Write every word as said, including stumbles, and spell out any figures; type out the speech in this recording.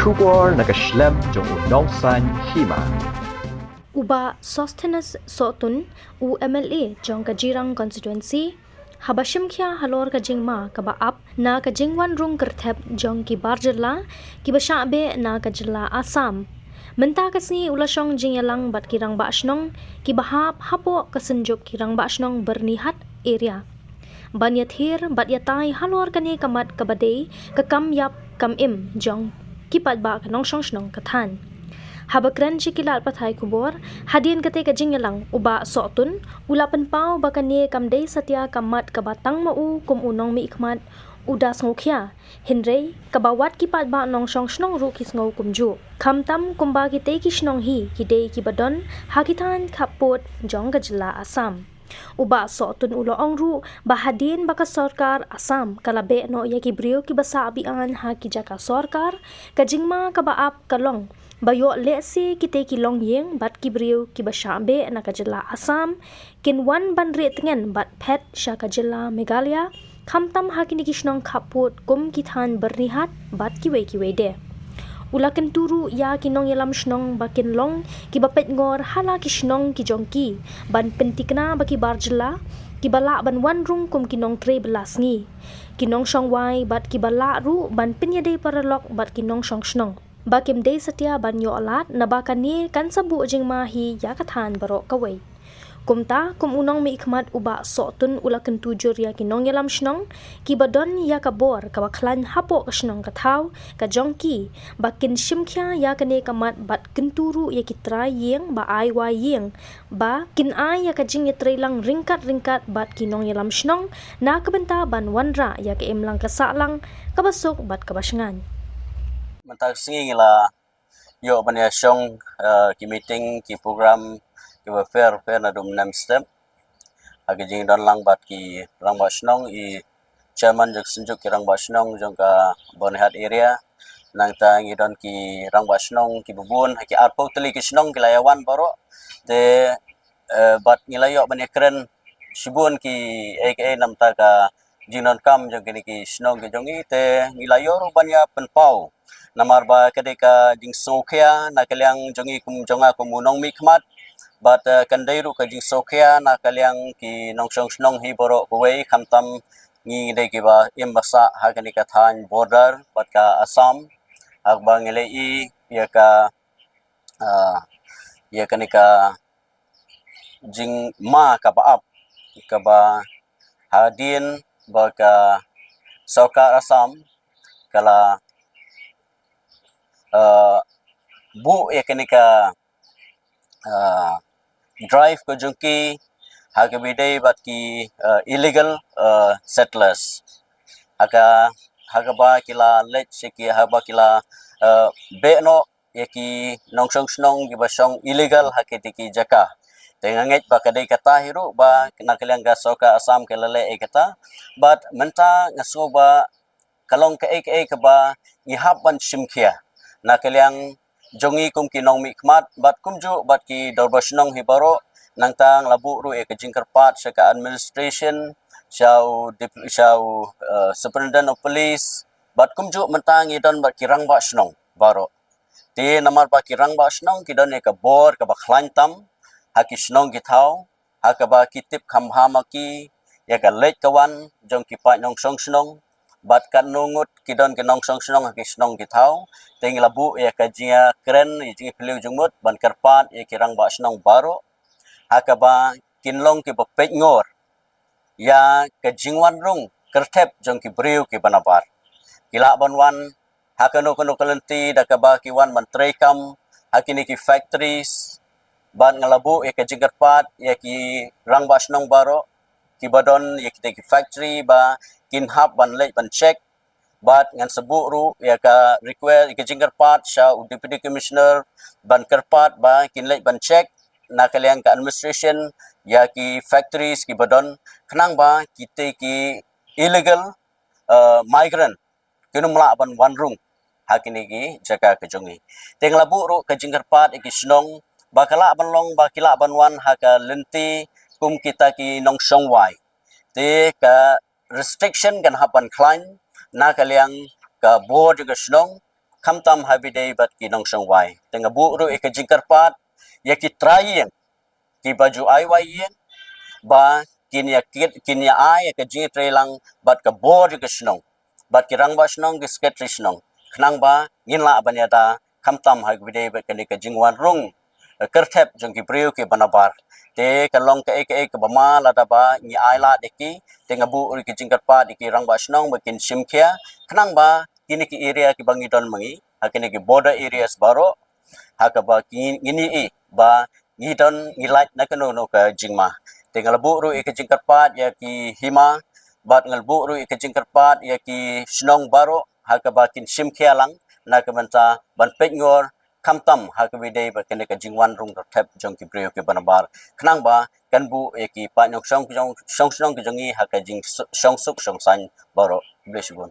Khubor na ka shlem jong u Nongsaiñ Hima. U Bah Sosthenes Sohtun, u M L A jong ka Jirang Constituency, haba shimkhia halor ka jingma kaba ap na ka jingwan rung kyrthep jong ki bar jylla kiba shah beh na ka jylla Assam. Mynta ka sngi u la shong jingïalang bad ki rangbah shnong kiba hap hapoh ka synjuk ki rangbah shnong Byrnihat area, ban ïathir bad ïatai halor kane ka mat kaba dei ka kam ïap kam im jong ki paidbah ka nongshong shnong ka thaiñ. Haba kren sha ki lad pathai khubor hadien kata ka jingïalang, u Bah Sohtun u la pynpaw ba kane kam dei satia ka mat kaba tang ma u kum u nongmihkhmat u da sngewkhia, hynrei kaba wat ki paidbah nongshong shnong ruh ki sngew kumjuh, khamtam kumba kitei ki shnong hi ki dei kiba don ha ki thaiñ khappud jong ka jylla Assam. U Bah Sohtun u la ong ruh ba hadien ba ka sorkar Assam ka la beh noh ïa ki briew kiba sah be-aiñ ha ki jaka sorkar, ka jingma kaba ap ka long ba ïoh lehse kitei ki longïing bad ki briew kiba shah beh na ka jylla Assam kin wan ban rieh tngen bad phet sha ka jylla Meghalaya, khamtam ha kine ki shnong khappud kum ki thaiñ Byrnihat bad kiwei kiwei de. U la kyntu ruh ïa ki nongïalam shnong ba kin long kiba peitngor ha la ki shnong ki jong ki, ban pynthikna ba ki bar jylla kiba lah ban wan rung kum ki nongtrei bylla sngi, ki nongshong wai bad kiba lah ruh ban pynïadei paralok bad ki nongshong shnong, ba kim dei satia ban ïoh lad naba kane kan sa buh jingma hi ïa ka thaiñ baroh kawei. Kumta, kum u nongmihkhmat, u Bah Sohtun u la kyntu jur ïa ki nongïalam shnong kiba don ïa ka bor kaba khlaiñ hapoh ka shnong ka thaw ka jong ki, ba kin shimkhia ïa kane ka mat bad kyntu ruh ïa ki trai ïing ba ai wai ïing ba kin ai ïa ka jingïatreilang ryngkat ryngkat bad ki nongïalam shnong na ka bynta ban wanrah ïa ka imlang ka sahlang kaba suk bad kaba shngaiñ. Mynta ka sngi ngi la ïoh ban ïa shong, eh, ki meeting, ki program kiba pher pher naduh mynne mynstep ha ki jingdon lang bad ki rangbah shnong, i chairman jong ka synjuk ki rangbah shnong jong ka Byrnihat area. Nangta ngi don ki rangbah shnong kiba bun ha ki arphew tylli ki shnong ki la ïa wan baroh. Te, eh, bad ngi la ïoh ban ïa kren shibun ki, eh, ki, eh, namar ka jingdonkam jong kine ki shnong ki jong ngi, te ngi la ïoh ruh ban ïa pynpaw. Namar ba ka dei ka jingsngewkhia na ka liang jong ngi kum jong nga kum u nongmihkhmat, bad, eh, kan dei ruh ka jingsngewkhia na ka liang ki nongshong shnong hi baroh kawei, khamtam ngi dei kiba im ba sah ha kane ka thaiñ border bad ka Assam, haba ngi la ïohi ïa ka, ah, ïa kane ka jingma kaba ap, kaba hadien ba ka sorkar Assam ka la, eh, buh ïa kane ka, eh, drive ka jong ki ha kaba ïadei bad ki, eh, illegal, eh, settlers. Ha ka, ha kaba ki la leit sha ki, ha kaba ki la, eh, beh noh ïa ki nongshong shnong kiba shong illegal ha kitei ki jaka. Te nga ngeit ba ka dei kata hi ruh ba na ka liang ka sorkar Assam ka la leh ïa kata. Bad mynta nga sngew ba ka long kaei kaei kaba ngi hap ban shimkhia na ka liang jong ngi kum ki nongmihkhmat bad kumjuh bad ki dorbar shnong hi baroh. Nangta nga la buh ruh ïa ka jingkyrpad sha ka administration, sha u dep-, sha u, eh, superintendent of police, bad kumjuh mynta ngi don bad ki rangbah shnong baroh. Te namar ba ki rangbah shnong ki don ïa ka bor kaba khlaiñ tam ha ki shnong ki thaw, ha kaba ki tip kham bha ma ki ïa ka leit ka wan jong ki paid nongshong shnong, bad katno ngut ki don ki nongshong shnong ha ki shnong ki thaw. Te ngi la buh ïa ka jingïakren, ïa jingïaphylliew jingmut ban kyrpad ïa ki rangbah shnong baroh ha kaba kin long kiba peitngor ïa ka jingwan rung kyrthep jong ki briew kiba nabar. Ki lah ban wan ha kano kano ka lynti da kaba ki wan ban treikam ha kine ki factories. Bad nga la buh ïa ka jingkyrpad ïa ki rangbah shnong baroh kiba don ïa kitei ki factory ba kin hap ban leit ban check. Bad ngan sa buh ruh ïa ka request, ïa ka jingkyrpad sha u Deputy Commissioner ban kyrpad ba kin leit ban check na ka liang ka administration ïa ki factories kiba don, khnang ba kitei ki illegal, eh, migrant kin ym lah ban wan rung ha kine ki jaka ka jong ngi. Te nga la buh ruh ka jingkyrpad ïa ki shnong ba ka lah ban long ba ki lah ban wan ha ka lynti kum kita ki nongshong wai. Te ka restriction kan hap ban khlaiñ na ka liang ka bor jong ka shnong, khamtam ha ba ïadei bad ki nongshong wai. Te nga buh ruh ïa ka jingkyrpad ïa ki trai ïing, ki ba ju ai wai ïing, ba kin ïa kit, kin ïa ai ïa ka jingïatreilang bad ka bor jong ka shnong, bad ki rangbah shnong, ki secretary shnong, khnang ba ngin lah ban ïada khamtam ha ba ïadei bad kane ka jingwan rung, eh, kyrthep jong ki briew ki ba nabar. Te ka long kaei kaei kaba ma lada ba ngi ai lad ïa ki, te nga buh ruh ïa ka jingkyrpad ïa ki rangbah shnong ba kin shim khia, khnang ba kine ki area ki ba ngi don ma ngi, ha kine ki border areas baroh, ha kaba ki ngin ïohi ba ngi don, ngi lait na kano kano ka jingma. Te nga la buh ruh ïa ka jingkyrpad ïa ki hima, bad nga la buh ruh ïa ka jingkyrpad ïa ki shnong baroh, ha kaba kin shim khia lang na ka bynta ban peit ngor khamtam ha ba ïadei bad kane ka jingwan rung kyrthep jong ki briew ki ba nabar, khnang ba kan buh ïa ki paid nongshong, shong, shong shnong ki jong ngi ha ka jingshong suk shong saiñ baroh. Khublei shibun.